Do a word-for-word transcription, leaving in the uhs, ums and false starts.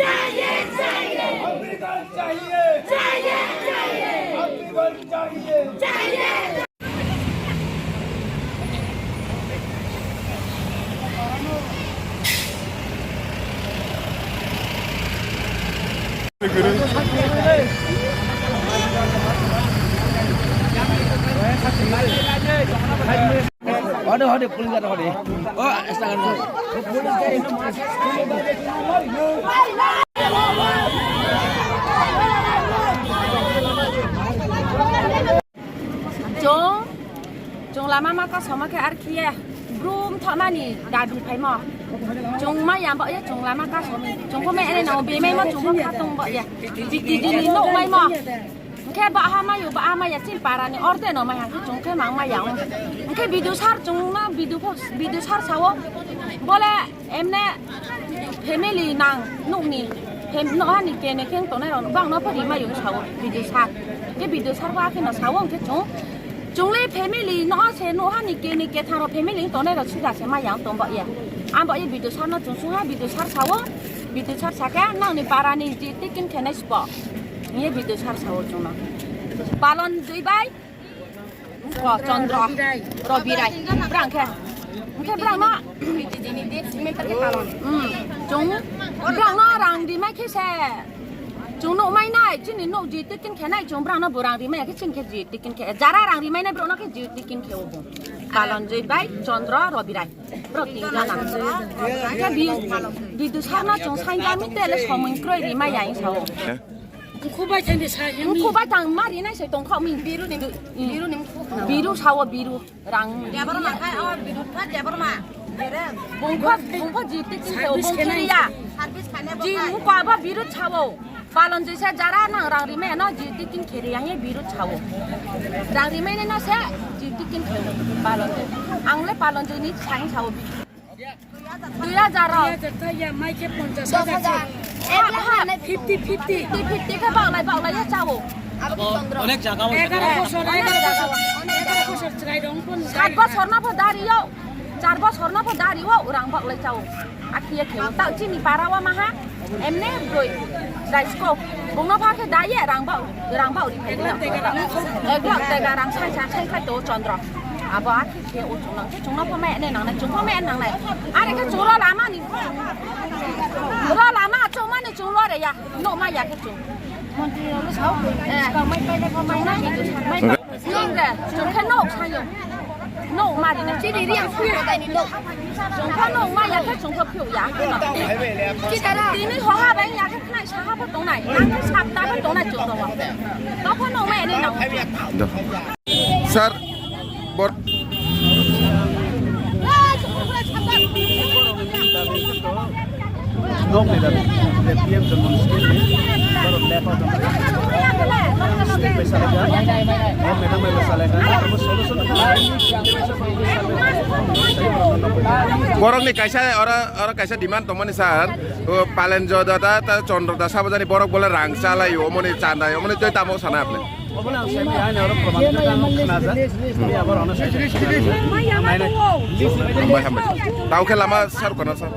चाहिए, चाहिए। अग्निपथ चाहिए। अग्निपथ चाहिए। चाहिए। Hode, hode, police ada hode. Oh, astaga. Chwng, chwng lama ma kasoma khe ar khiye brum thokmani dadu phaimo. Chwng ma yam bo ye chwng lama kasoma. Chwng pho ma ene no bemai mo chwng pho khatung bo ye. Titi jini no mai mo. Hwnkhe ba ha mayo, ba ha maya chini parani orde no mai hwnkhe chwng khe mang maya. Hwnkhe video sar chwng ma video pho, video sar sao. Bole Emne family nang nukni, fam-, nohani kene keng tongnai rok bang no pha rimai yung sao video sar. Ke video sar ba khe no sao hwnkhe chwng. Chwng le family no se nohani kene kethang rok family tongnai rok sida se ma yang tong ba ya. Ang ba ye video sar no chwng sung ha video sar sao. Video sar sa khe nang ni para ni ji tikin khenai spo. Ye video sar sao chwng no. Palon dui bai. Ko Chandra, Robirai, brang khe. Hwnkhe brang no. Hmm, chwng brang no rang rimai khe se. Chwng nuk mai nai, chini nuk ji tikin khe nai, chwng brang no bo rang rimai khe chini khe ji tikin khe. Jara rang rimai nai brang no khe ji tikin khe obo. Palon joi bai Chandra, Robirai. Bro tin jana. Khe bi, bidu sarno chwng sainjami tele somoi kroi rimai ya sao. Mukhubai thangdi sa yang. Mukhubai thang mari nai se tong khao mi. Biru ni, biru ni mukhu. Biru sao biru rang. Deborma khai, oh, biru pha Deborma. Bungkho, bungkho jiti kin khao bung kiri ya. Service khane bo khai. Ji mukha ba biru sao. Palon joi sa jara nang rang rimai no jiti kin khiri yang ye biru sao. Rang rimai no se jiti kin khao. Palon joi. Ang le palon joi ni sang sao. Dui hajar rok. Dui hajar ta ya, mai khe ponchash hajar se. Ek lakh. Fifty fifty. Fifty fifty khe baklai baklai ya chao. Abo onek jaga o. Egaroh bosor, egaroh bosor. Egaroh bosor chwrai rong pon. Sat bosor no pho dari yo. Char bosor no pho dari o, rang baklai chao. Akhiya kheo. Ta chini para wa maha. Emne broi. Daisko. Bungno pha khe dai ye rang bak, rang bak ri phai. Ek lakh tega rang sai sai sai khai to Chandra. Abo akhi Khe o chwng nang khe chwngno pho mai nai nang nai, chwng pho mai nang nai. Are khe chwng ro lama ni. Ro lama chwng mani chwng lo re ya. No ma ya khe chwng. Montri ro lo sao. Eh. Ka mai pai le pho mai nai. Mai. Nong de, chwng khe no sa yo. No ma ri na. Chini ri ang phu ro dai ni no. Chwng pho no ma ya khe chwng pho phu ya. Chi tara. Tini ho ha bai ya khe nai sa ha pho tong nai. Ang khe sap ta pho tong nai chwng ro. To pho no mai nai nang. Sir, bor- Nok ni dabi, P M Janman scheme ni, borok lepa tong. Scheme bai salai kha, nok ni tangmani solution kha. Borok ni kaisa oro, oro kaisa demand tongmani sir, o Palen Joda da, ta Chandra da sabajani borok bole rang chalai, omoni chandai, omoni tei tamo sana apni. Obo ang semi hai oro proman khe ang khnajak. Ni abar ono sai. Hambai, hambai. Tao khe lama sar kono sar.